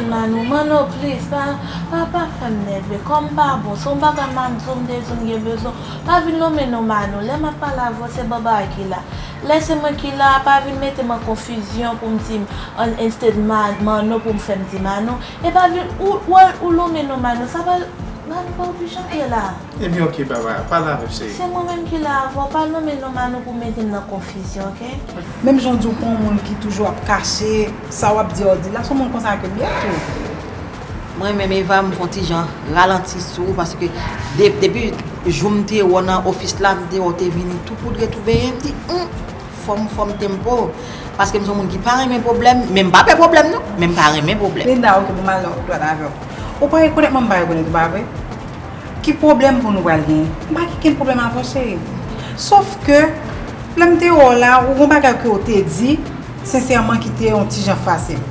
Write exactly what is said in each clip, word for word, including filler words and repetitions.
Manou, Manou, please, pa, pa, pa fè m nève. Kò m pa bon. Se yon bagay m ap di w, m te di w m gen bezwen. Pa vin nonmen non Manou. Lè m ap pale avè w, se Baba ki la. Lè se mwen ki la, pa vin mete m an konfizyon pou m di m, an, instead Ma-, Manou, pou m fè m di Manou. E pa vin, ou, ou, ou nonmen non Manou. Sa pa, Manou pa oblije antre la. Ebyen, oke, Baba, pale avè m, cheri. Se mwen menm ki la avè w. Pa nonmen non Manou pou mete m nan konfizyon, oke? Menm jan w di w pa yon moun ki toujou ap kache sa w ap di a, w di la, se yon moun konsa ke m ye tou. Mwen menm, Eva, m fè yon ti jan ralanti sou ou, paske de-, depi jou m te wè w nan ofis la, m te wè w te vini tou poudre, tou benyen, m di, hum, fò m, fò m tempo. Paske m se yon moun ki pa renmen pwoblèm, men m pa pè pwoblèm, non, men m pa renmen pwoblèm. Linda, oke, bon, m al dwat avè w. Ou pa rekonèt mwen, m pa rekonèt ou, pa vre? Ki pwoblèm pou nou pral genyen? M pa gen kenn pwoblèm avè w, cheri. Sòf ke, lè m te wè w la, ou gen yon bagay ke w te di, sensèman, ki te yon ti jan fase m.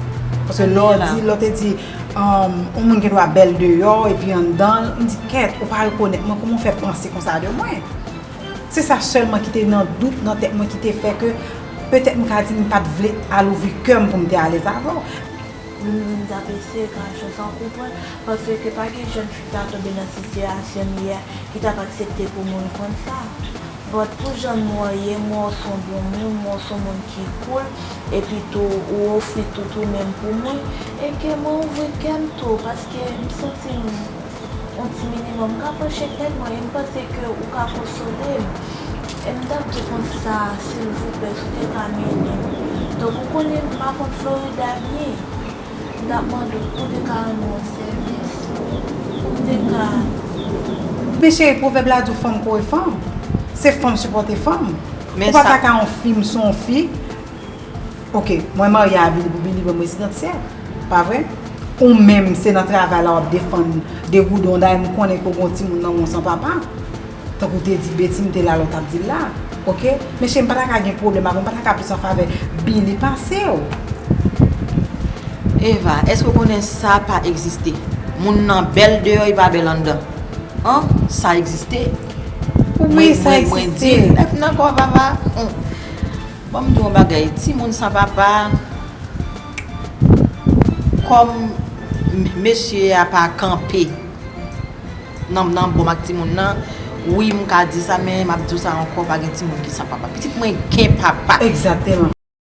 Paske lè w di, lè w te di, um, yon moun gen dwa bèl deyò, epi anndan l, m di, kèt, ou pa rekonèt mwen, kòman w fè panse konsa de mwen? Se sa sèlman ki te nan dout nan tèt mwen, ki te fè ke petèt m ka di m pa t vle al ouvri kè m pou m te alèz avè w. M, m t ap eseye ka jwenn sa w konprann, paske pa gen jèn fi ki ta tonbe nan sitiyasyon m ye a, ki t ap aksepte pou moun konn sa. But pou jan m wè w ye, m wè w se yon bon moun, m wè w se yon moun ki cool, epi tou ou ofri tout ou menm pou mwen, e ke mwen ouvri kè m tou, paske m santi m yon ti minimòm, m ka panche tèt mwen e m panse ke ou ka konsole m. E m t ap di konsa, silvouplè, si w te ka mennen m. Donk, ou konnen m pa konn Florida byen. M t ap mande w pou w te ka rann mwen yon sèvis. Pou m te ka. Men cheri, pwovèb la di w fanm kore fanm. Se fanm sipòte fanm. Ou pa ta ka yon fi, m se yon fi. Oke, mwen marye a Billy pou Billy ban m rezidansyèl, pa vre? Ou menm, se nan travay la w ap defann degouden w, dayè m konnen ke w gen yon timoun nan men w san papa. Tankou w te di Betty, m te la lè w t ap di l la. Oke? Men cheri, m pa ta ka gen pwoblèm avè w, m pa ta ka plis an favè Billy pase w. Eva, èske w konnen sa pa egziste? Moun nan bèl deyò, li pa bèl anndan. An? Sa egziste? Wi, sa egziste. Mwen, mwen, mwen di l, lèf nan kò papa. Hum. Bon, m di w yon bagay, timoun san papa, kòm m-, mesye a pa kanpe nan, nan bon ak timoun nan, wi, m ka di sa, men m ap di w sa ankò, pa gen timoun ki san papa. Pitit mwen gen papa. Egzakteman.